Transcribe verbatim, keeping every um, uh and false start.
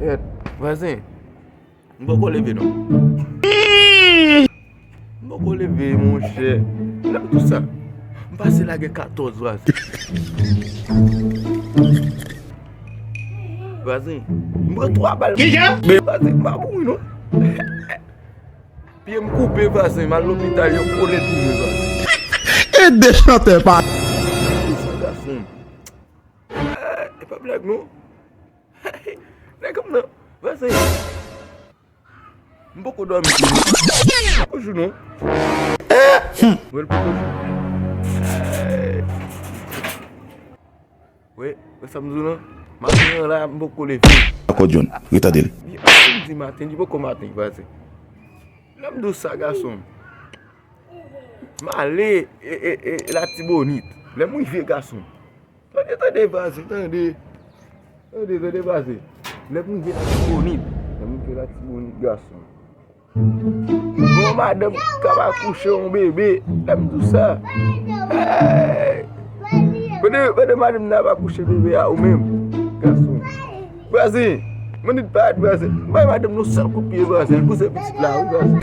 Kèt, vwazen, m poko leve non. M poko leve, monchè. Lè m di w sa, m pase lage katòz vwazen. Vwazen, m pran twa bal. Kijan? Vwazen, m pa mouri non. Pye m koupe vwazen, m al lopital, yo kole tou mwen vwazen. E de chantè pa. Sa gason. Eh, e pa blag non. Nèg m nan, vwazen. M poko dòmi tou non. Poko jou non. Mwen poko jou. Eh. Wi, wè sa m di w lan? Maten an la, m poko leve. Akò John, retande l. Li di maten, li poko maten, vwazen. Lè m di w sa, gason m, m ale e, e, e, Latibonit. Lè m rive, gason m, tande, tande, vwazen, tande. Tande, tande, vwazen. Lè m rive Latibonit. Lè m rive Latibonit, gason m, gon madanm k ap akouche yon bebe, lè m di w sa. Hey! Pandan, pandan madanm nan ap akouche bebe a, ou menm, gason. Vwazen, mwen di pa vwazen. Bay madanm nan yon sèl kout pye, vwazen, l pouse pitit la, wi, vwazen.